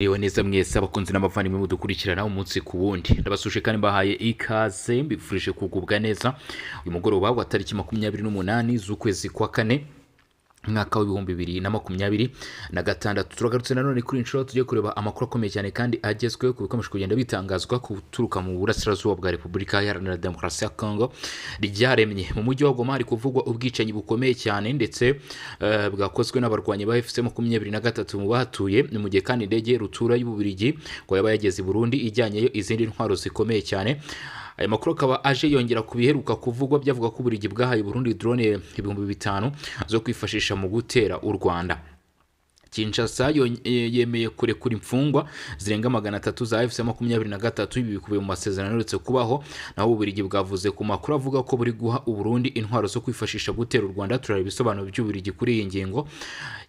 Yewe neza mwese abakunzi n'abavandimwe mudukurikirana umunsi ku wundi, ndabasuje kandi mbahaye ikaze, mbifurije kugubwa neza uyu mugoroba wa tariki 28 z'ukwezi kwa kane, umwaka wa 2026. Turagarutse nanone kuri inshuro tugiye kureba amakuru akomeye cyane kandi agezweho ku bikomeje kugenda bitangazwa guturuka mu burasirazuba bwa Repubulika Iharanira Demokarasi ya Kongo ryaremye. Mu mujyi wa Goma hari kuvugwa ubwicanyi bukomeye cyane ndetse bwakozwe n'abarwanyi ba AFC 23 mu bahatuye. Ni mu gihe kandi indege rutura y'Ububiligi ngo yaba yageze i Burundi ijyanyeyo izindi ntwaro zikomeye cyane. Aya makuru akaba aje yongera ku biheruka kuvugwa byavuga ko Ububiligi bwahaye Burundi drone 5000 zo kwifashisha mu gutera u Rwanda. Kinshasa yemeye kurekura imfungwa zirenga 300 za AFC 23, ibi bikubiye mu masezerano aherutse kubaho. Naho Ububiligi bwavuze ku makuru avuga ko buri guha Uburundi intwaro zo kwifashisha gutera u Rwanda. Turareba ibisobanuro by'Ububiligi kuri iyi ngingo.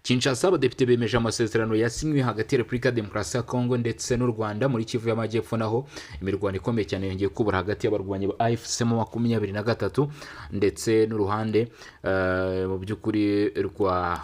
Kinshasa, abadepite bemeje amasezerano yasinywe hagati ya Repubulika ya Demokarasi ya Kongo ndetse n'u Rwanda. Muri Kivu y'Amajyepfo naho imirwano ikomeye cyane yongeye kubura hagati y'abarwanyi ba AFC 23 ndetse n'uruhande mu by'ukuri rwa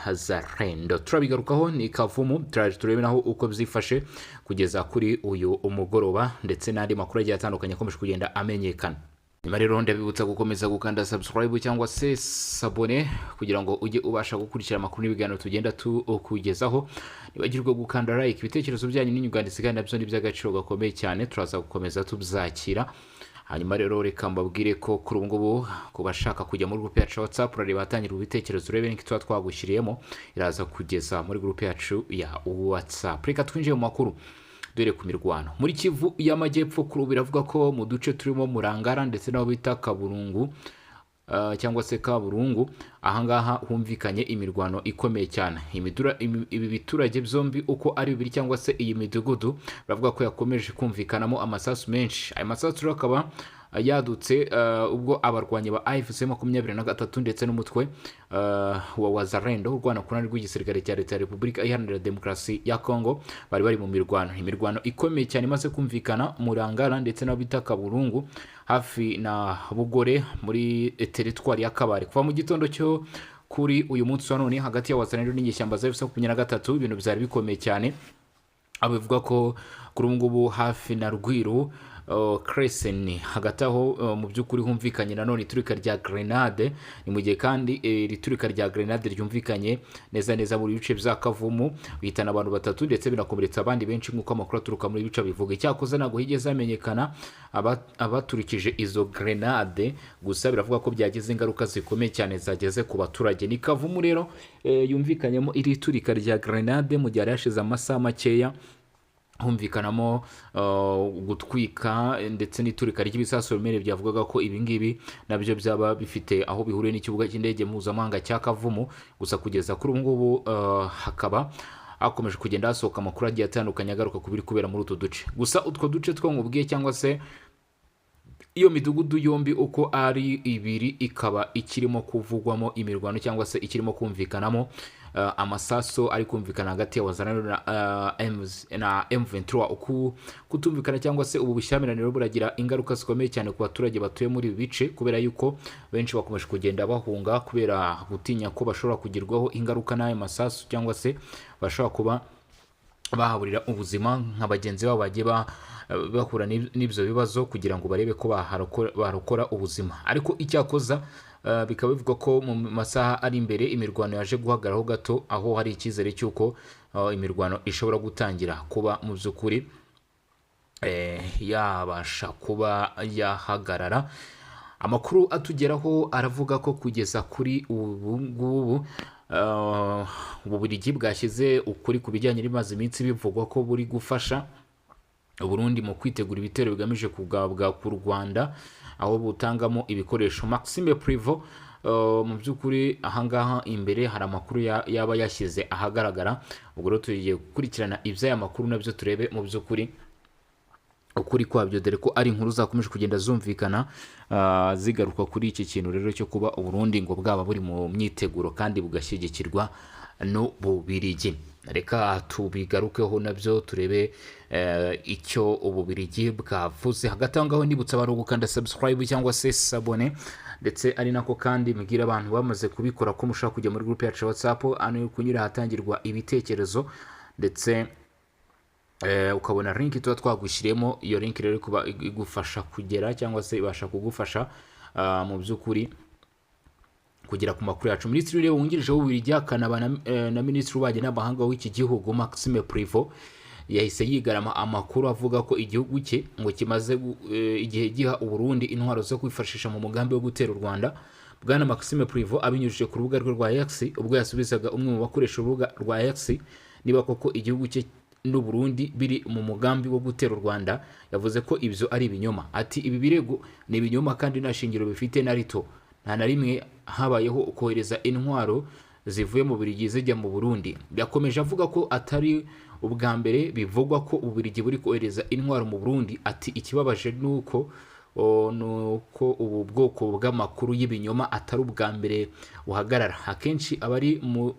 Wazalendo. Turabigarukaho, ni Kavumu, turaje turebe naho uko byifashe kugeza kuri uyu umugoroba, ndetse n'andi makuru agiye atandukanye akomeje kugenda amenyekana. Nyuma rero ndabibutsa gukomeza gukanda subscribe cyangwa se s'abonner kugira ngo ujye ubasha gukurikira amakuru n'ibiganiro tugenda tukugezaho. Nibagirwe gukanda like, ibitekerezo byanyu n'inyunganizi kandi nabyo ni iby'agaciro gakomeye cyane, turaza gukomeza tubyakira. Hanyuma rero reka mbabwire ko kuri ubu ngubu ku bashaka kujya muri groupe yacu ya WhatsApp, urareba ahatangirwa ibitekerezo, urebe link tuba twagushyiriyemo, iraza kugeza muri groupe yacu ya WhatsApp. Reka twinjire mu makuru dore ku mirwano muri Kivu y'Amajyepfo. Kuri ubu biravuga ko mu duce turimo Murangara ndetse n'aho bita Kaburungu, cyangwa se Kaburungu, ahangaha humvikanye imirwano ikomeye cyane. Ibi biturage byombi uko ari bibiri cyangwa se iyi midugudu, baravuga ko yakomeje kumvikanamo amasasu menshi. Aya masasu rero akaba yadutse ubwo abarwanyi ba AFC 23 ndetse n'umutwe wa Wazalendo urwana ku ruhande rw'igisirikare cya Leta ya Repubulika Iharanira Demokarasi ya Kongo bari bari mu mirwano. Imirwano ikomeye cyane imaze kumvikana Murangara ndetse n'aho bita Kaburungu hafi na Bugore muri teritwari ya Kabare kuva mu gitondo cyo kuri uyu munsi wa none hagati ya Wazalendo n'inyeshyamba za AFC 23. Ibintu byari bikomeye cyane, aho bivuga ko kuri ubu ngubu hafi na Rwiru Crescent, hagati aho mu by'ukuri humvikanye nanone iturika rya grenade. Ni mu gihe kandi iri turika rya grenade ryumvikanye neza neza muri bice bya Kavumu, bihitana abantu batatu ndetse binakomeretsa abandi benshi, nk'uko amakuru aturuka muri bice bivuga. Icyakoze ntabwo higeze hamenyekana abaturikije izo grenade, gusa biravuga ko byagize ingaruka zikomeye cyane zageze ku baturage. Ni Kavumu rero yumvikanyemo iri turika rya grenade mu gihe hari hashize amasaha makeya humvikanamo gutwika ndetse n'iturika ry'ibisasu biremereye, byavugaga ko ibi ngibi nabyo byaba bifite aho bihuriye n'ikibuga cy'indege mpuzamahanga cya Kavumu. Gusa kugeza kuri ubu ngubu hakaba hakomeje kugenda hasohoka amakuru agiye atandukanye agaruka ku biri kubera muri utu duce. Gusa utwo duce two nkubwiye cyangwa se iyo midugudu yombi uko ari ibiri ikaba ikirimo kuvugwamo imirwano cyangwa se ikirimo kumvikanamo amasaso ari kumvikana hagati ya Wazalendo na M23. Uku kutumvikana cyangwa se ubu bushyamirane rero buragira ingaruka zikomeye cyane ku baturage batuye muri ibi bice, kubera yuko benshi bakomeje kugenda bahunga kubera gutinya ko bashobora kugirwaho ingaruka n'ayo masasu cyangwa se bashobora kuba bahaburira ubuzima nka bagenzi babo bagiye bahura n'ibyo bibazo, kugira ngo barebe ko barokora ubuzima. Ariko icyakoza bikaba bivugwa ko mu masaha ari imbere imirwano yaje guhagararaho gato, aho hari icyizere cy'uko imirwano ishobora gutangira kuba mu by'ukuri yabasha kuba yahagarara. Amakuru atugeraho aravuga ko kugeza kuri ubu ngubu Ububiligi bwashyize ukuri ku bijyanye n'ibimaze iminsi bivugwa ko buri gufasha Burundi mu kwitegura ibitero bigamije kugabwa ku Rwanda, aho butangamo ibikoresho. Maxime Prévot mu by'ukuri ahangaha imbere hari amakuru yaba yashyize ahagaragara. Ubwo rero tugiye gukurikirana iby'aya makuru nabyo, turebe mu by'ukuri ukuri kwabyo, dore ko ari inkuru zakomeje kugenda zumvikana zigaruka kuri iki kintu rero cyo kuba Uburundi ngo bwaba buri mu myiteguro kandi bugashyigikirwa n'Ububirigi. Reka tubigarukeho nabyo, turebe icyo Ububirigi bwavuze. Hagati aho ngaho nibutsa abantu gukanda subscribe cyangwa se s'abonner, ndetse ari nako kandi mbwira abantu bamaze kubikora ko mushobora kujya muri groupe yacu ya WhatsApp, hano kunyura ahatangirwa ibitekerezo ndetse Ukabona link tuba twagushyiriyemo. Iyo link rero kuba igufasha kugera cyangwa se ibasha kugufasha mu by'ukuri kugera ku makuru yacu. Minisitiri w'Intebe wungirije w'Ububiligi akanaba na Minisitiri w'Ububanyi n'Amahanga w'iki gihugu, Maxime Prevot, yahise yigarama amakuru avuga ko igihugu cye ngo kimaze igihe giha Uburundi intwaro zo kwifashisha mu mugambi wo gutera u Rwanda. Bwana Maxime Prevot abinyujije ku rubuga rwe rwa X, ubwo yasubizaga umwe mu bakoresha urubuga rwa X niba koko igihugu cye n'u Burundi biri mu mugambi wo gutera u Rwanda, yavuze ko ibyo ari ibinyoma. Ati: "Ibi birego ni ibinyoma kandi nta shingiro bifite na rito. Nta na rimwe habayeho kohereza intwaro zivuye mu Bubiligi zijya mu Burundi." Yakomeje avuga ko atari ubwa mbere bivugwa ko Ububiligi buri kohereza intwaro mu Burundi. Ati: "Ikibabaje ni uko ubu bwoko bw'amakuru y'ibinyoma atari ubwa mbere buhagarara. Akenshi aba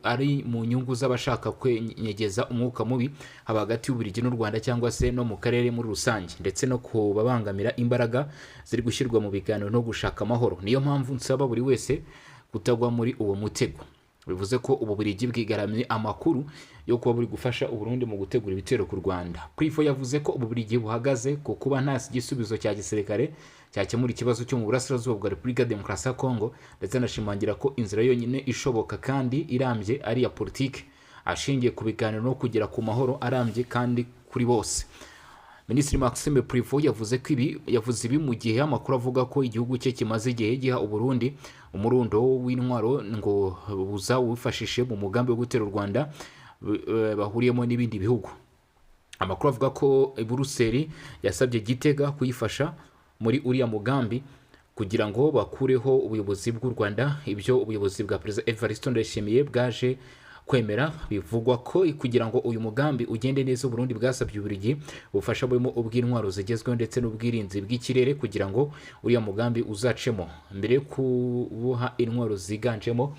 ari mu nyungu z'abashaka kwenyegeza umwuka mubi haba hagati y'Ububiligi n'u Rwanda cyangwa se no mu karere muri rusange, ndetse no kubabangamira imbaraga ziri gushyirwa mu biganiro no gushaka amahoro. Niyo mpamvu nsaba buri wese kutagwa muri uwo mutego." Bivuze ko Ububiligi bwigaramye amakuru yo kuba buri gufasha Uburundi mu gutegura ibitero ku Rwanda. Prevot yavuze ko Ububiligi buhagaze ku kuba nta gisubizo cya gisirikare cyakemura ikibazo cyo mu burasirazuba bwa Repubulika ya Demokarasi ya Kongo, ndetse anashimangira ko inzira yonyine ishoboka kandi irambye ari iya politiki ashingiye ku biganiro no kugera ku mahoro arambye kandi kuri bose. Minisitiri Maxime Prevot yavuze ibi mu gihe amakuru avuga ko igihugu cye kimaze igihe giha Uburundi umurundo w'intwaro ngo buzawifashishe mu mugambi wo gutera u Rwanda bahuriyemo n'ibindi bihugu. Amakuru avuga ko Buruseli yasabye Gitega kuyifasha muri uriya mugambi kugira ngo bakureho ubuyobozi bw'u Rwanda, ibyo ubuyobozi bwa Perezida Evariste Ndayishimiye bwaje kwemera. Bivugwa ko kugira ngo uyu mugambi ugende neza, Burundi bwasabye Ububiligi ubufasha burimo ubw'intwaro zigezweho ndetse n'ubwirinzi bw'ikirere kugira ngo uriya mugambi uzacemo. Mbere yo kubuha intwaro ziganjemo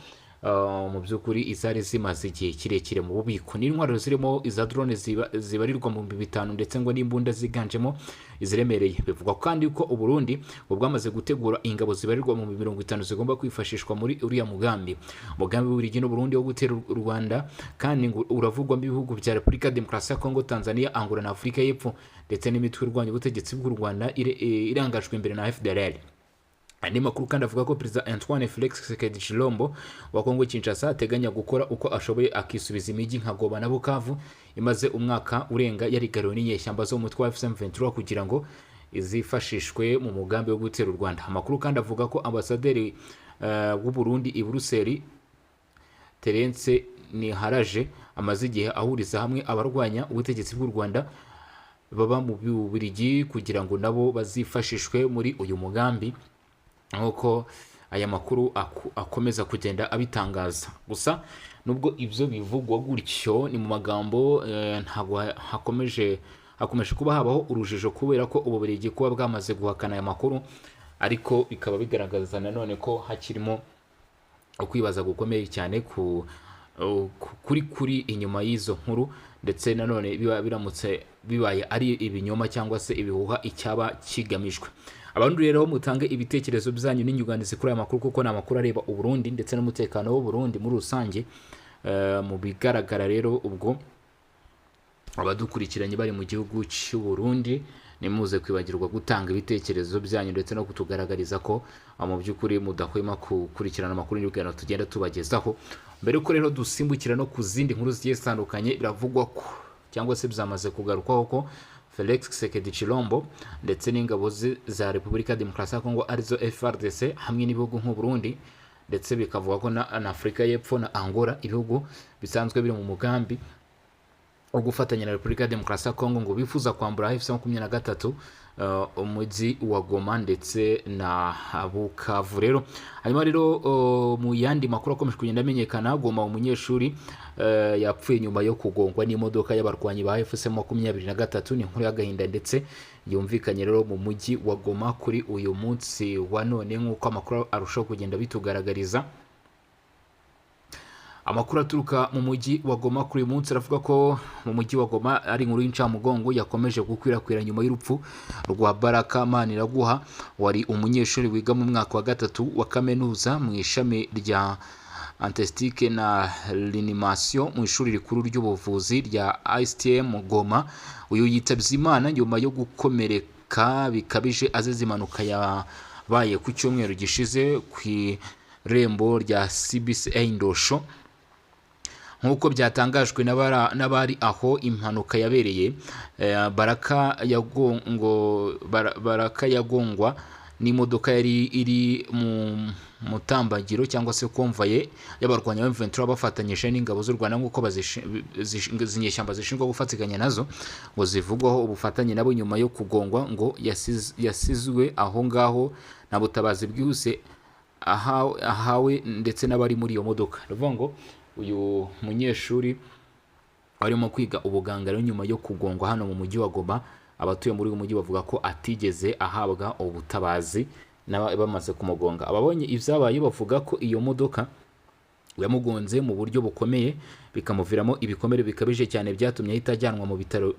mu by'ukuri izari zimaze igihe kirekire mu bubiko, ni intwaro zirimo iza drone zibarirwa mu 5000 ndetse ngo n'imbunda ziganjemo iziremereye. Bivugwa kandi ko Uburundi ngo bwamaze gutegura ingabo zibarirwa mu 50 zigomba kwifashishwa muri uriya mugambi. Umugambi w'Ububiligi n'Uburundi wo gutera u Rwanda kandi ngo uravugwamo ibihugu bya Repubulika ya Demokarasi ya Kongo, Tanzania, Angola na Afurika y'Epfo, ndetse n'imitwe irwanya ubutegetsi bw'u Rwanda irangajwe imbere na FDLR. Andi makuru kandi avuga ko Perezida Antoine Felix Tshisekedi Tshilombo wa Kongo Kinshasa ateganya gukora uko ashoboye akisubiza imijyi nka Goma na Bukavu imaze umwaka urenga yarigariwe n'inyeshyamba zo mu mutwe wa M23 kugira ngo izifashishwe mu mugambi wo gutera u Rwanda. Amakuru kandi avuga ko ambasaderi w'u Burundi i Buruseli, Terence Niharaje, amaze igihe ahuriza hamwe abarwanya ubutegetsi bw'u Rwanda baba mu Bubiligi kugira ngo nabo bazifashishwe muri uyu mugambi, nk'uko aya makuru akomeza kugenda abitangaza. Gusa nubwo ibyo bivugwa gutyo ni mu magambo, ntabwo hakomeje kuba habaho urujijo kubera ko Ububiligi kuba bwamaze guhakana aya makuru, ariko bikaba bigaragaza nanone ko hakirimo ukwibaza gukomeye cyane kuri inyuma y'izo nkuru, ndetse nanone biba biramutse bibaye ari ibinyoma cyangwa se ibihuha icyaba kigamijwe. Abantu rero mutange ibitekerezo byanyu n'inyunganizi kuri aya makuru, kuko ni amakuru areba Uburundi ndetse n'umutekano w'u Burundi muri rusange. Mu bigaragara rero, ubwo abadukurikiranye bari mu gihugu cy'u Burundi, nimuze kwibagirwa gutanga ibitekerezo byanyu ndetse no kutugaragariza ko mu by'ukuri mudahwema gukurikirana amakuru n'ibiganiro tugenda tubagezaho. Mbere yuko rero dusimbukira no ku zindi nkuru zigiye zitandukanye, biravugwa ko cyangwa se byamaze kugarukwaho ko Felix Tshisekedi Tshilombo ndetse n'ingabo ze za Repubulika ya Demokarasi ya Kongo arizo FARDC hamwe n'ibihugu nk'u Burundi, ndetse bikavuga ko na Afurika y'Epfo na Angola, ibihugu bisanzwe biri mu mugambi wo gufatanya na Repubulika ya Demokarasi ya Kongo, ngo bifuza kwambura AFC 23 umujyi wa Goma ndetse na Bukavu. Rero hanyuma rero mu yandi makuru akomeje kugenda amenyekana, Goma, umunyeshuri yapfuye nyuma yo kugongwa n'imodoka y'abarwanyi ba AFC 23. Ni inkuru y'agahinda ndetse yumvikanye rero mu mujyi wa Goma kuri uyu munsi wa none, nk'uko amakuru arushaho kugenda bitugaragariza. Amakuru aturuka mu mujyi wa Goma kuri uyu munsi aravuga ko mu mujyi wa Goma ari inkuru y'incamugongo yakomeje gukwirakwira nyuma y'urupfu rwa Baraka Maniraguha, wari umunyeshuri wiga mu mwaka wa gatatu wa kaminuza mu ishami rya Anesthésie na Réanimation mu ishuri rikuru ry'ubuvuzi rya ISTM Goma. Uyu yitabye Imana nyuma yo gukomereka bikabije azize impanuka yabaye ku cyumweru gishize ku irembo rya CBCA Ndosho. Nk'uko byatangajwe n'abari aho impanuka yabereye, Baraka yagongwa n'imodoka yari iri mu mutambagiro cyangwa se convoy y'abarwanyi ba M23 bafatanyije n'ingabo z'u Rwanda, nk'uko izi nyeshyamba zishinzwe gufatikanya nazo ngo zivugwaho ubufatanye nabo. Nyuma yo kugongwa, ngo yasizwe aho ngaho nta butabazi bwihuse ahawe ndetse n'abari muri iyo modoka. Ni ukuvuga ngo uyu munyeshuri warimo kwiga ubuganga rero, nyuma yo kugongwa hano mu mujyi wa Goma, abatuye muri uyu mujyi bavuga ko atigeze ahabwa ubutabazi bamaze kumugonga. Ababonye ibyabaye bavuga ko iyo modoka yamugonze mu buryo bukomeye, bikamuviramo ibikomere bikabije cyane byatumye ahita ajyanwa mu bitaro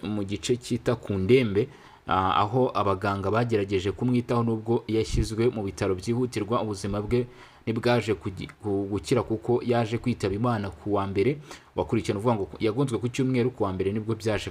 mu gice cyita ku ndembe, aho abaganga bagerageje kumwitaho. Nubwo yashyizwe mu bitaro byihutirwa, ubuzima bwe ntibwaje gukira kuko yaje kwitaba Imana ku wa mbere wakurikirana. Uvuga ngo yagonzwe ku cyumweru, ku wa mbere nibwo byaje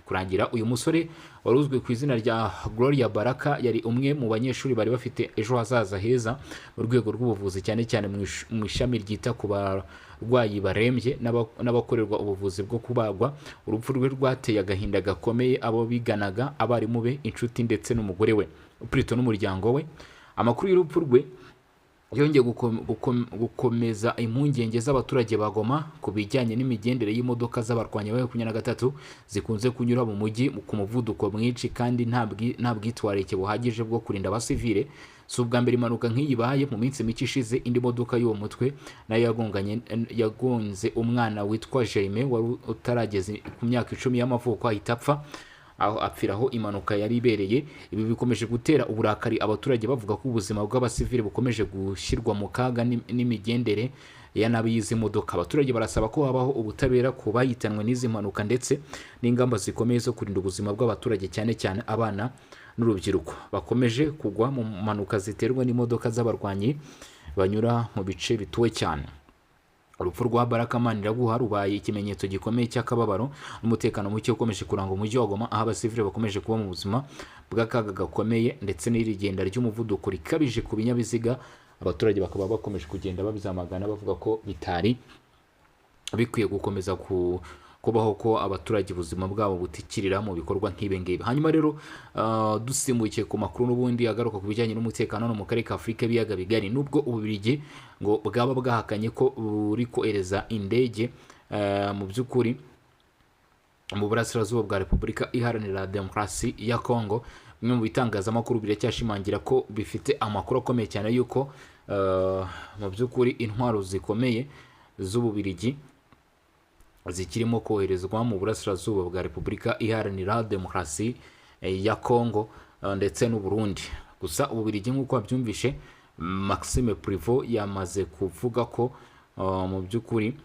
kurangira. Uyu musore wari uzwi ku izina rya Gloria Baraka yari umwe mu banyeshuri bari bafite ejo hazaza heza mu rwego rw'ubuvuzi, cyane cyane mu ishami ryita ku barwayi barembye n'abakorerwa ubuvuzi bwo kubagwa. Urupfu rwe rwateye agahinda gakomeye abo biganaga, abarimu be, inshuti ndetse n'umugore we Prito n'umuryango we. Amakuru y'urupfu rwe yongeye gukomeza impungenge z'abaturage ba Goma ku bijyanye n'imigendere y'imodoka z'abarwanyi ba 23 zikunze kunyura mu mujyi ku muvuduko mwinshi kandi nta bwitwararike buhagije bwo kurinda abasivile. Si ubwa mbere impanuka nk'iyi ibaye. Mu minsi mike ishize, indi modoka y'uwo mutwe nayo yagonganye, yagonze umwana witwa Jaime wari utarageze ku myaka 10 y'amavuko, ahita apfa aho apfira aho impanuka yari ibereye. Ibi bikomeje gutera uburakari abaturage, bavuga ko ubuzima bw'abasivili bukomeje gushyirwa mu kaga n'imigendere ya nabi y'izi modoka. Abaturage barasaba ko habaho ubutabera ku bahitanwe n'izi mpanuka ndetse n'ingamba zikomeye zo kurinda ubuzima bw'abaturage, cyane cyane abana n'urubyiruko bakomeje kugwa mu mpanuka ziterwa n'imodoka z'abarwanyi banyura mu bice bituwe cyane. Urupfu rwa Baraka Maniraguha rubaye ikimenyetso gikomeye cy'akababaro n'umutekano muke ukomeje kuranga umujyi wa Goma, aho abasivile bakomeje kuba mu buzima bw'akaga gakomeye, ndetse n'iri genda ry'umuvuduko rikabije ku binyabiziga abaturage bakaba bakomeje kugenda babyamagana, bavuga ko bitari bikwiye gukomeza kubaho ko abaturage ubuzima bwabo butikirira mu bikorwa nk'ibi ngibi. Hanyuma rero, dusimbukiye ku makuru n'ubundi agaruka ku bijyanye n'umutekano hano mu karere ka Afurika y'ibiyaga bigari, nubwo Ububiligi ngo bwaba bwahakanye ko buri kohereza indege mu by'ukuri mu burasirazuba bwa Repubulika Iharanira Demokarasi ya Kongo, bimwe mu bitangazamakuru biracyashimangira ko bifite amakuru akomeye cyane y'uko mu by'ukuri intwaro zikomeye z'Ububirigi zikirimo koherezwa mu burasirazuba bwa Repubulika Iharanira Demokarasi ya Kongo ndetse n'u Burundi. Gusa Ububirigi, nk'uko wabyumvishe, Maxime Prevot yamaze kuvuga ko mu by'ukuri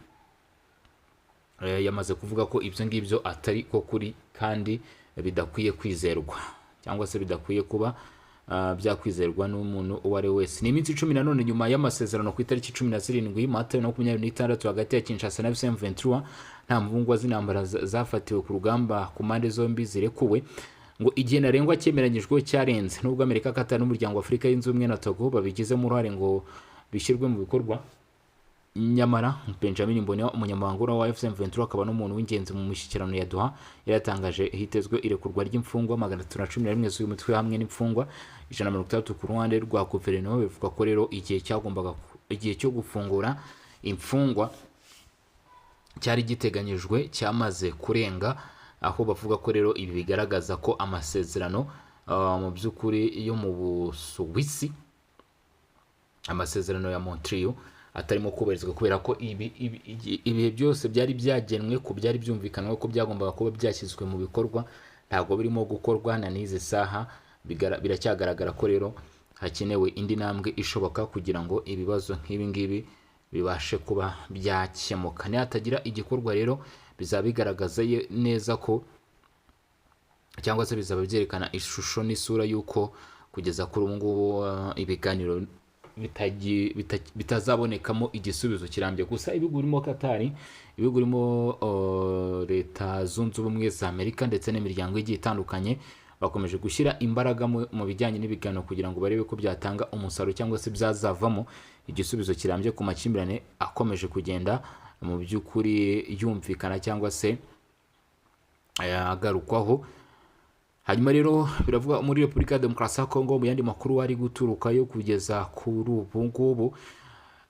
yamaze kuvuga ko ibyo ngibyo atari ko kuri kandi bidakwiye kwizerwa cyangwa se bidakwiye kuba byakwizerwa n'umuntu uwo ari we wese. Ni iminsi 10 nanone nyuma y'amasezerano ku itariki 17 Mata 2026 hagati ya Kinshasa na M23, nta mfungwa z'intambara zafatiwe ku rugamba ku mpande zombi zirekuwe. Ngo igihe ntarengwa cyemeranyijweho cyarenze, nubwo Amerika, Qatar n'Umuryango wa Afurika Yunze Ubumwe na Togo babigizemo uruhare ngo bishyirwe mu bikorwa. Nyamara Benjamin Mbonera, umunyamabanga wa AFC M23 akaba n'umuntu w'ingenzi mu mishyikirano ya Doha, yaratangaje hitezwe irekurwa ry'imfungwa 311 z'uyu mutwe hamwe n'imfungwa 160 ku ruhande rwa guverinoma. Bivuga ko rero igihe cyo gufungura imfungwa cyari giteganyijwe cyamaze kurenga, aho bavuga ko rero ibi bigaragaza ko amasezerano mu by'ukuri yo mu Busuwisi, amasezerano ya Montreux, atarimo kubahirizwa, kubera ko ibihe byose byari byagenwe ku byari byumvikanwa ko byagombaga kuba byashyizwe mu bikorwa ntabwo birimo gukorwa na n'izi saha. Biracyagaragara ko rero hakenewe indi ntambwe ishoboka kugira ngo ibibazo nk'ibi ngibi bibashe kuba byakemuka. Nihatagira igikorwa rero, bizaba bigaragaza neza ko cyangwa se bizaba byerekana ishusho n'isura y'uko kugeza kuri ubu ngubu ibiganiro bitazabonekamo igisubizo kirambye. Gusa ibihugu birimo Katari, ibihugu birimo Leta Zunze Ubumwe za Amerika ndetse n'imiryango igiye itandukanye bakomeje gushyira imbaraga mu bijyanye n'ibiganiro kugira ngo barebe ko byatanga umusaruro cyangwa se byazavamo igisubizo kirambye ku makimbirane akomeje kugenda mu by'ukuri yumvikana cyangwa se agarukwaho. Hanyuma rero biravuga muri Repubulika ya Demokarasi ya Kongo, mu yandi makuru ari guturukayo kugeza kuri ubu ngubu,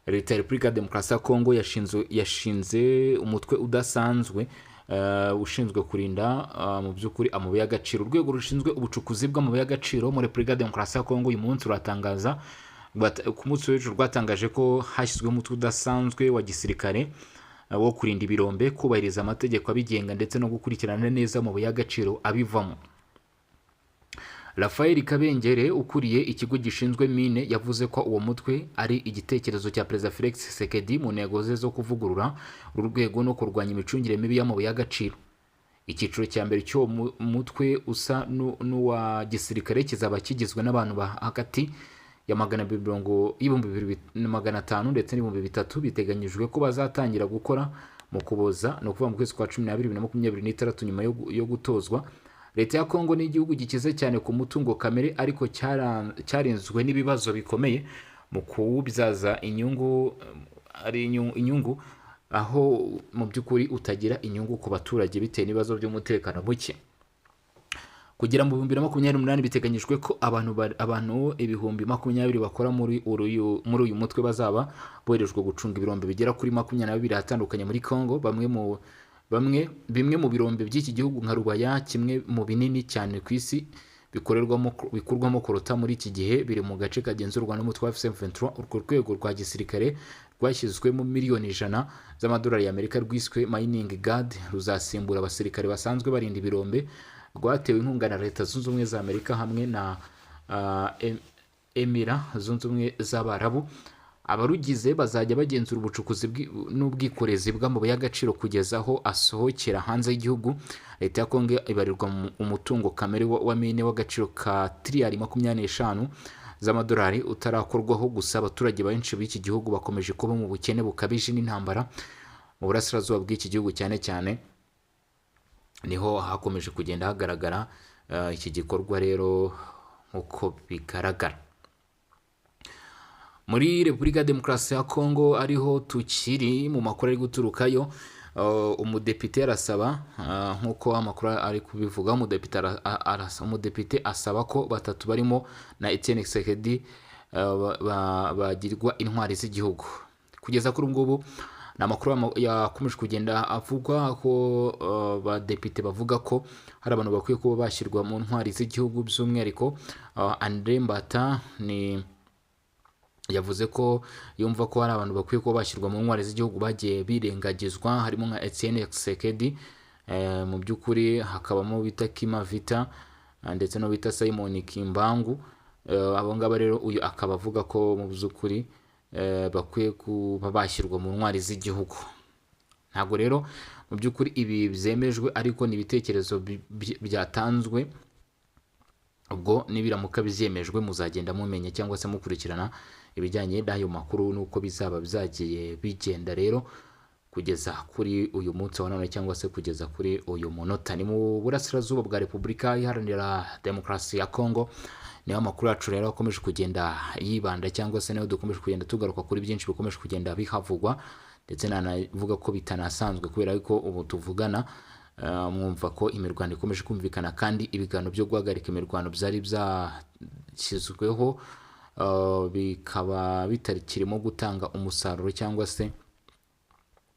Leta ya Repubulika ya Demokarasi ya Kongo yashinze umutwe udasanzwe ushinzwe kurinda mu by'ukuri amabuye y'agaciro. Urwego rushinzwe ubucukuzi bw'amabuye y'agaciro muri Repubulika ya Demokarasi ya Kongo uyu munsi ruratangaza, ku munsi w'ejo rwatangaje ko hashyizweho umutwe udasanzwe wa gisirikare wo kurinda ibirombe, kubahiriza amategeko abigenga ndetse no gukurikirana neza amabuye y'agaciro abivamo. Rafael Kabengere ukuriye ikigo gishinzwe mine yavuze ko uwo mutwe ari igitekerezo cya Perezida Felix Tshisekedi mu ntego ze zo kuvugurura uru rwego no kurwanya imicungire mibi y'amabuye y'agaciro. Icyiciro cya mbere cy'uwo mutwe usa n'uwa gisirikare kizaba kigizwe n'abantu ba hagati ya 250, 2500 ndetse n'3000. Biteganyijwe ko bazatangira gukora mu Kuboza, ni ukuvuga mu kwezi kwa 12 2026, nyuma yo gutozwa. Leta ya Kongo ni igihugu gikize cyane ku mutungo kamere, ariko cyarinzwe n'ibibazo bikomeye mu kuwubyaza inyungu, ari inyungu aho mu by'ukuri utagira inyungu ku baturage bitewe n'ibibazo by'umutekano muke. Kugera mu 2028 biteganyijwe ko abantu 20,000 bakora muri uyu mutwe bazaba boherejwe gucunga ibirombe bigera kuri 22 ahatandukanye muri Congo. Bamwe mu bamwe bimwe mu birombe by'iki gihugu nka Rubaya, kimwe mu binini cyane ku isi bikurwamo coltan, muri iki gihe biri mu gace kagenzurwa n'umutwe wa AFC M23. Urwo rwego rwa gisirikare rwashyizwemo miliyoni 100 z'amadolari y'Amerika rwiswe Mining Guard, ruzasimbura abasirikare basanzwe barinda ibirombe. Rwatewe inkunga na Leta Zunze Ubumwe za Amerika hamwe na Emira Zunze Ubumwe z'Abarabu. Abarugize bazajya bagenzura ubucukuzi n'ubwikorezi bw'amabuye y'agaciro kugeza aho asohokera hanze y'igihugu. Leta ya Kongo ibarirwa mu umutungo kamere wa mine w'agaciro ka tiriyari 25 z'amadolari utarakorwaho. Gusa abaturage benshi b'iki gihugu bakomeje kuba mu bukene bukabije n'intambara mu burasirazuba bw'iki gihugu cyane cyane niho hakomeje kugenda hagaragara iki gikorwa. Rero nk'uko bigaragara muri Repubulika ya Demokarasi ya Kongo, ariho tukiri mu makuru ari guturukayo, umudepite arasaba, nk'uko amakuru ari kubivuga, umudepite asaba ko batatu barimo na Etienne Tshisekedi bagirwa intwari z'igihugu. Kugeza kuri ubu ngubu ni amakuru yakomeje kugenda avugwa ko badepite bavuga ko hari abantu bakwiye kuba bashyirwa mu ntwari z'igihugu. By'umwihariko Andre Mbata ni yavuze ko yumva ko hari abantu bakwiye kuba bashyirwa mu ntwari z'igihugu bagiye birengagizwa, harimo nka Etienne Tshisekedi, mu by'ukuri hakabamo bita Kima Vita ndetse no bita Simon Kimbangu. Abo ngabo rero uyu akaba avuga ko mu by'ukuri bakwiye kuba bashyirwa mu ntwari z'igihugu. Ntabwo rero mu by'ukuri ibi byemejwe, ariko ni ibitekerezo byatanzwe. Ubwo nibiramuka byemejwe muzagenda mumenya cyangwa se mukurikirana ibijyanye n'ayo makuru n'uko bizaba byagiye bigenda. Rero kugeza kuri uyu munsi wa none cyangwa se kugeza kuri uyu munota, ni mu burasirazuba bwa Repubulika Iharanira Demokarasi ya Kongo niho amakuru yacu rero akomeje kugenda yibanda, cyangwa se niho dukomeje kugenda tugaruka kuri byinshi bikomeje kugenda bihavugwa, ndetse nanavuga ko bitanasanzwe kubera ko ubu tuvugana mwumva ko imirwano ikomeje kumvikana kandi ibiganiro byo guhagarika imirwano byari byashyizweho bikaba bitakirimo gutanga umusaruro cyangwa se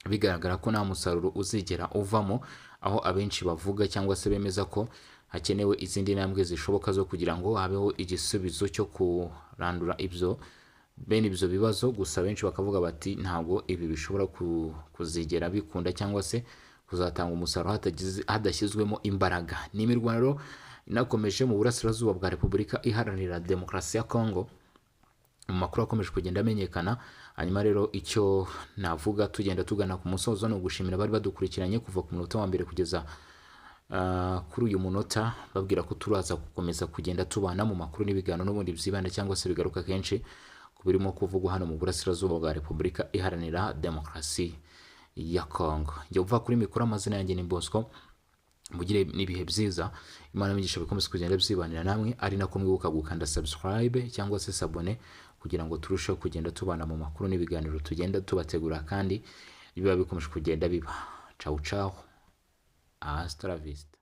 bigaragara ko nta musaruro uzigera uvamo, aho abenshi bavuga cyangwa se bemeza ko hakenewe izindi ntambwe zishoboka zo kugira ngo habeho igisubizo cyo kurandura ibyo bene ibyo bibazo. Gusa benshi bakavuga bati ntabwo ibi bishobora kuzigera bikunda cyangwa se kuzatanga umusaruro hadashyizwemo imbaraga. Ni imirwano inakomeje mu burasirazuba bwa Repubulika Iharanira Demokarasi ya Kongo mu makuru akomeje kugenda amenyekana. Hanyuma rero icyo navuga tugenda tugana ku musozo ni ugushimira abari badukurikiranye kuva ku munota wa mbere kugeza kuri uyu munota, babwira ko turaza gukomeza kugenda tubana mu makuru n'ibiganiro n'ubundi byibanda cyangwa se bigaruka kenshi ku ku birimo kuvugwa hano mu burasirazuba bwa Repubulika Iharanira Demokarasi ya Kongo. Njya uva kuri mikoro, amazina yanjye ni Bosco. Mugire n'ibihe byiza, Imana imigisha bikomeze kugenda byibanira namwe, ari nako mwibuka gukanda subscribe cyangwa se s'abonner kugira ngo turusheho kugenda tubana mu makuru n'ibiganiro tugenda tubategura kandi biba bikomeje kugenda biba. Ciao ciao, hasta la vista.